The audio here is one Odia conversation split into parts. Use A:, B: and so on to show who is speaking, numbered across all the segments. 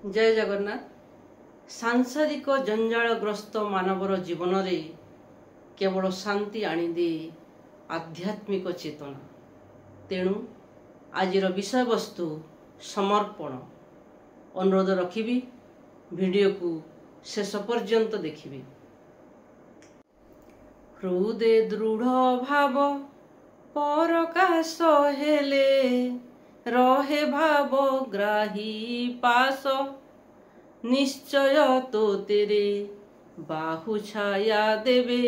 A: ଜୟ ଜଗନ୍ନାଥ। ସାଂସାରିକ ଜଞ୍ଜାଳଗ୍ରସ୍ତ ମାନବର ଜୀବନରେ କେବଳ ଶାନ୍ତି ଆଣିଦିଏ ଆଧ୍ୟାତ୍ମିକ ଚେତନା। ତେଣୁ ଆଜିର ବିଷୟବସ୍ତୁ ସମର୍ପଣ। ଅନୁରୋଧ ରଖିବି, ଭିଡ଼ିଓକୁ ଶେଷ ପର୍ଯ୍ୟନ୍ତ ଦେଖିବେ। ହୃଦେ ଦୃଢ଼ ଭାବ ପରକାଶ ହେଲେ ରହେ ଭାବ ଗ୍ରାହୀ ପାଶ, ନିଶ୍ଚୟ ତୋତେରେ ବାହୁ ଛାୟା ଦେବେ,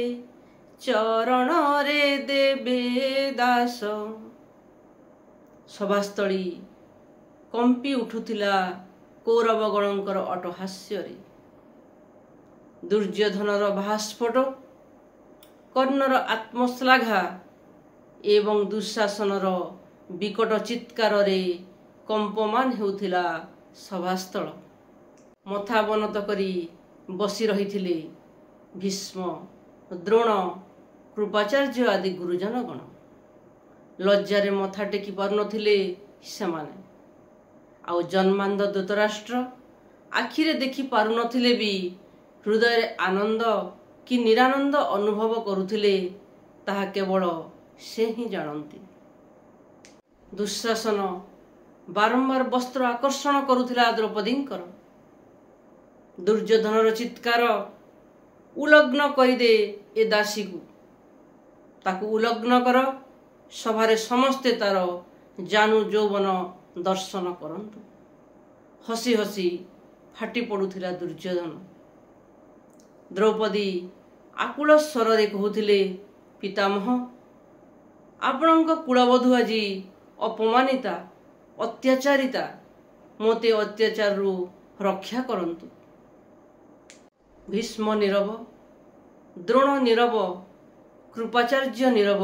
A: ଚରଣରେ ଦେବେ ଦାସ। ସଭାସ୍ଥଳୀ କମ୍ପି ଉଠୁଥିଲା କୌରବଗଣଙ୍କର ଅଟହାସ୍ୟରେ। ଦୁର୍ଯ୍ୟୋଧନର ବାହାସ୍ଫୋଟ, କର୍ଣ୍ଣର ଆତ୍ମଶ୍ଳାଘା ଏବଂ ଦୁଃଶାସନର ବିକଟ ଚିତ୍କାରରେ କମ୍ପମାନ ହେଉଥିଲା ସଭାସ୍ଥଳ। ମଥା ଅବନତ କରି ବସି ରହିଥିଲେ ଭୀଷ୍ମ, ଦ୍ରୋଣ, କୃପାଚାର୍ଯ୍ୟ ଆଦି ଗୁରୁଜନଗଣ। ଲଜ୍ଜାରେ ମଥା ଟେକି ପାରୁନଥିଲେ ସେମାନେ। ଆଉ ଜନ୍ମାନ୍ଧ ଧୃତରାଷ୍ଟ୍ର ଆଖିରେ ଦେଖି ପାରୁନଥିଲେ ବି ହୃଦୟରେ ଆନନ୍ଦ କି ନିରାନନ୍ଦ ଅନୁଭବ କରୁଥିଲେ, ତାହା କେବଳ ସେ ହିଁ ଜାଣନ୍ତି। ଦୁଃଶାସନ ବାରମ୍ବାର ବସ୍ତ୍ର ଆକର୍ଷଣ କରୁଥିଲା ଦ୍ରୌପଦୀଙ୍କର। ଦୁର୍ଯ୍ୟୋଧନର ଚିତ୍କାର, ଉଲଗ୍ନ କରିଦେ ଏ ଦାସୀକୁ, ତାକୁ ଉଲଗ୍ନ କର, ସଭାରେ ସମସ୍ତେ ତାର ଜାନୁ ଯୌବନ ଦର୍ଶନ କରନ୍ତୁ। ହସି ହସି ଫାଟି ପଡୁଥିଲା ଦୁର୍ଯ୍ୟୋଧନ। ଦ୍ରୌପଦୀ ଆକୁଳ ସ୍ୱରରେ କହୁଥିଲେ, ପିତାମହ, ଆପଣଙ୍କ କୁଳବଧୂ ଆଜି ଅପମାନିତା, ଅତ୍ୟାଚାରିତା, ମୋତେ ଅତ୍ୟାଚାରରୁ ରକ୍ଷା କରନ୍ତୁ। ଭୀଷ୍ମ ନୀରବ, ଦ୍ରୋଣ ନୀରବ, କୃପାଚାର୍ଯ୍ୟ ନୀରବ,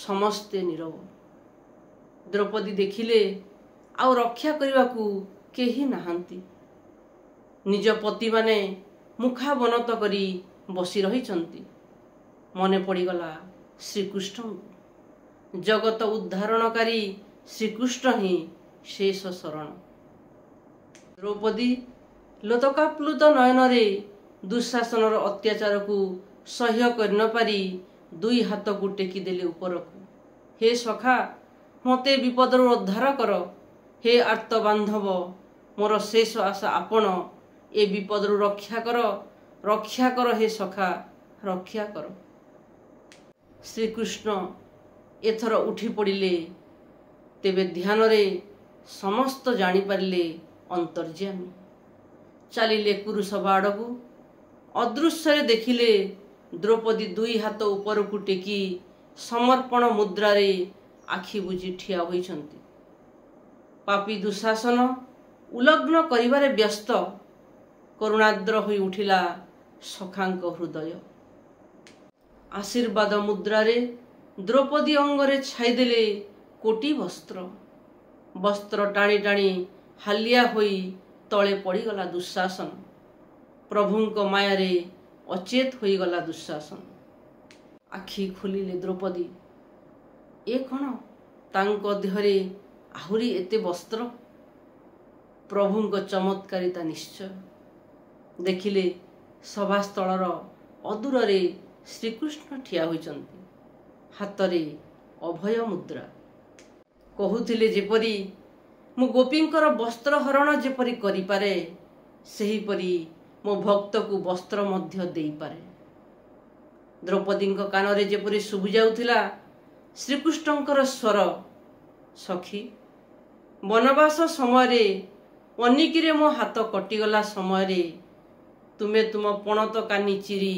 A: ସମସ୍ତେ ନୀରବ। ଦ୍ରୌପଦୀ ଦେଖିଲେ ଆଉ ରକ୍ଷା କରିବାକୁ କେହି ନାହାନ୍ତି। ନିଜ ପତିମାନେ ମୁଖାବନତ କରି ବସି ରହିଛନ୍ତି। ମନେ ପଡ଼ିଗଲା ଶ୍ରୀକୃଷ୍ଣଙ୍କୁ। ଜଗତ ଉଦ୍ଧାରଣକାରୀ ଶ୍ରୀକୃଷ୍ଣ ହିଁ ଶେଷ ଶରଣ। ଦ୍ରୌପଦୀ ଲୋତକାପ୍ଲୁତ ନୟନରେ ଦୁଃଶାସନର ଅତ୍ୟାଚାରକୁ ସହ୍ୟ କରିନପାରି ଦୁଇ ହାତକୁ ଟେକିଦେଲେ ଉପରକୁ। ହେ ସଖା, ମୋତେ ବିପଦରୁ ଉଦ୍ଧାର କର। ହେ ଆର୍ତ୍ତ ବାନ୍ଧବ, ମୋର ଶେଷ ଆଶା ଆପଣ, ଏ ବିପଦରୁ ରକ୍ଷା କର, ରକ୍ଷା କର ହେ ସଖା, ରକ୍ଷା କର। ଶ୍ରୀକୃଷ୍ଣ ଏଥର ଉଠି ପଡ଼ିଲେ। ତେବେ ଧ୍ୟାନରେ ସମସ୍ତ ଜାଣିପାରିଲେ ଅନ୍ତର୍ଯ୍ୟାମୀ। ଚାଲିଲେ କୁରୁସଭା ଆଡ଼କୁ। ଅଦୃଶ୍ୟରେ ଦେଖିଲେ ଦ୍ରୌପଦୀ ଦୁଇ ହାତ ଉପରକୁ ଟେକି ସମର୍ପଣ ମୁଦ୍ରାରେ ଆଖି ବୁଜି ଠିଆ ହୋଇଛନ୍ତି। ପାପୀ ଦୁଃଶାସନ ଉଲଗ୍ନ କରିବାରେ ବ୍ୟସ୍ତ। କରୁଣାଦ୍ର ହୋଇ ଉଠିଲା ସଖାଙ୍କ ହୃଦୟ। ଆଶୀର୍ବାଦ ମୁଦ୍ରାରେ ଦ୍ରୌପଦୀ ଅଙ୍ଗରେ ଛାଇଦେଲେ କୋଟି ବସ୍ତ୍ର। ବସ୍ତ୍ର ଟାଣି ଟାଣି ହାଲିଆ ହୋଇ ତଳେ ପଡ଼ିଗଲା ଦୁଃଶାସନ। ପ୍ରଭୁଙ୍କ ମାୟାରେ ଅଚେତ ହୋଇଗଲା ଦୁଃଶାସନ। ଆଖି ଖୋଲିଲେ ଦ୍ରୌପଦୀ। ଏ କ'ଣ, ତାଙ୍କ ଦେହରେ ଆହୁରି ଏତେ ବସ୍ତ୍ର? ପ୍ରଭୁଙ୍କ ଚମତ୍କାରିତା ନିଶ୍ଚୟ। ଦେଖିଲେ ସଭାସ୍ଥଳର ଅଦୂରରେ ଶ୍ରୀକୃଷ୍ଣ ଠିଆ ହୋଇଛନ୍ତି, ହାତରେ ଅଭୟ ମୁଦ୍ରା। କହୁଥିଲେ ଯେପରି ମୁଁ ଗୋପୀଙ୍କର ବସ୍ତ୍ର ହରଣ ଯେପରି କରିପାରେ, ସେହିପରି ମୋ ଭକ୍ତକୁ ବସ୍ତ୍ର ମଧ୍ୟ ଦେଇପାରେ। ଦ୍ରୌପଦୀଙ୍କ କାନରେ ଯେପରି ଶୁଭି ଯାଉଥିଲା ଶ୍ରୀକୃଷ୍ଣଙ୍କର ସ୍ୱର, ସଖୀ, ବନବାସ ସମୟରେ ପନିକିରେ ମୋ ହାତ କଟିଗଲା ସମୟରେ ତୁମେ ତୁମ ପଣତ କାନି ଚିରି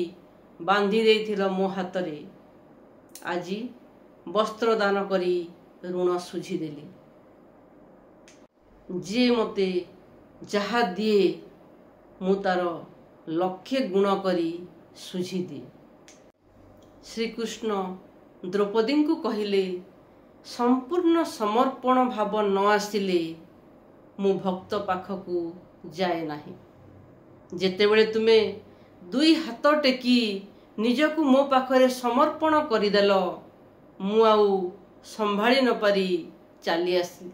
A: ବାନ୍ଧି ଦେଇଥିଲ ମୋ ହାତରେ। ଆଜି ବସ୍ତ୍ର ଦାନ କରି ଋଣ ଶୁଝିଦେଲି। ଯିଏ ମୋତେ ଯାହା ଦିଏ ମୁଁ ତାର ଲକ୍ଷେ ଗୁଣ କରି ଶୁଝିଦିଏ। ଶ୍ରୀକୃଷ୍ଣ ଦ୍ରୌପଦୀଙ୍କୁ କହିଲେ, ସମ୍ପୂର୍ଣ୍ଣ ସମର୍ପଣ ଭାବ ନ ଆସିଲେ ମୁଁ ଭକ୍ତ ପାଖକୁ ଯାଏ ନାହିଁ। ଯେତେବେଳେ ତୁମେ ଦୁଇ ହାତ ଟେକି ନିଜକୁ ମୋ ପାଖରେ ସମର୍ପଣ କରିଦେଲ, ମୁଁ ଆଉ ସମ୍ଭାଳି ନପାରି ଚାଲି ଆସିଲି।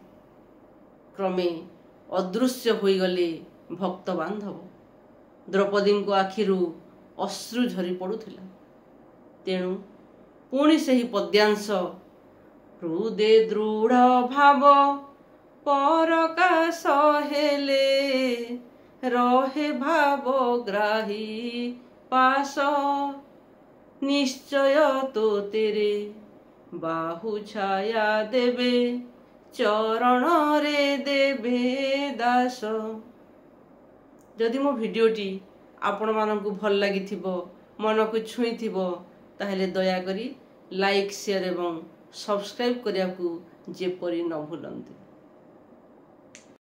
A: କ୍ରମେ ଅଦୃଶ୍ୟ ହୋଇଗଲେ ଭକ୍ତ ବାନ୍ଧବ। ଦ୍ରୌପଦୀଙ୍କ ଆଖିରୁ ଅଶ୍ରୁ ଝରି ପଡ଼ୁଥିଲା। ତେଣୁ ପୁଣି ସେହି ପଦ୍ୟାଂଶ, ହୃଦେ ଦୃଢ଼ ଭାବ ପରକାଶ ହେଲେ ରହେ ଭାବଗ୍ରାହୀ ପାଶ, ନିଶ୍ଚୟ ତୋତେରେ ବାହୁ ଛାୟା ଦେବେ, ଚରଣରେ ଦେବେ ଦାସ। ଯଦି ମୋ ଭିଡ଼ିଓଟି ଆପଣମାନଙ୍କୁ ଭଲ ଲାଗିଥିବ, ମନକୁ ଛୁଇଁଥିବ, ତାହେଲେ ଦୟାକରି ଲାଇକ୍, ସେୟାର ଏବଂ ସବସ୍କ୍ରାଇବ୍ କରିବାକୁ ଯେପରି ନ ଭୁଲନ୍ତି।